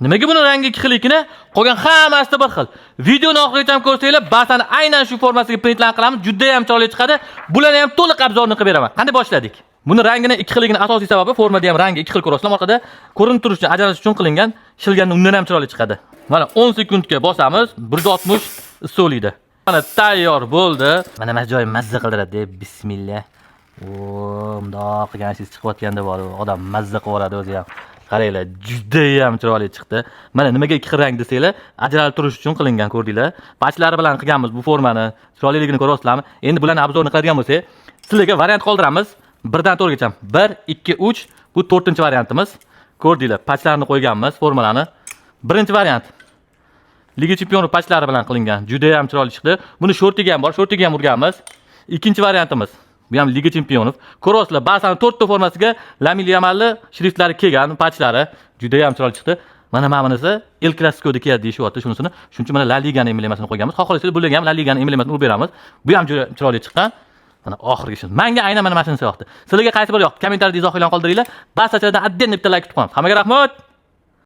Nimaga buni rangi ikki xil ekani? Qolgan hammasida bir xil. Videoni oxirigacha ko'rsanglar, Barsani aynan shu formasiga printlar qilamiz. Juda ham chiroyli chiqadi. Bularni ham to'liq обзор ni qilib beraman. Qanday boshladik? Buni rangini ikki xilligini asosiy sababi formada ham rangi ikki xil ko'rasizlar. Orqada ko'rinib turishi uchun, ajralish uchun qilingan. Ishilganda undan ham chiroyli chiqadi. Mana 10 sekundga bosamiz, 160 issiqlikda. Mana tayyor bo'ldi. Mana joyi mazza qildiradi. Bismillah. O, bundoq qilgan siz chiqayotganda bor, odam mazza qilib yuboradi o'zi ham. Qaranglar, juda ham chiroyli chiqdi. Mana nimaga ikki xil rang desanglar, ajralib turish uchun qilingan, ko'rdinglar. Pachlari bilan qilganmiz bu formani. Chiroyliligini ko'ryapsizlarmi? Endi bularni обзор ni qiladigan bo'lsak, sizlarga variant qoldiramiz. 1 dan 4gacha. 1, 2, 3 bu 4-variantimiz. Ko'rdinglar, pachlarni qo'yganmiz, formalarni. Birinchi variant. Лига чемпионов pachlari bilan qilingan. Juda ham chiroyli chiqdi. Buni shortiga ham bor, shortiga ham urganmiz. Ikkinchi variantimiz. Bu ham Лига чемпионов. Ko'ryapsizlar, Barsani to'rtta formasiga Lamin Yamalni shriftlari kelgan, pachlari juda ham chiroyli chiqdi. Mana bunisi El Clasico'da keladi deyishyapti shunisini. Shuning uchun mana La Ligani emblemasini qo'yganmiz. Xohlasangiz bularga ham La Ligani emblemasini urib beramiz. Bu ham juda chiroyli chiqqan. Mana oxirgi shuni. Menga aynan mana shunisi yoqdi. Sizlarga qaysi biri yoqdi? Kommentariyada izohinglarni qoldiringlar. Barchalardan отдельно bitta like kutib qolamiz. Hammaga rahmat.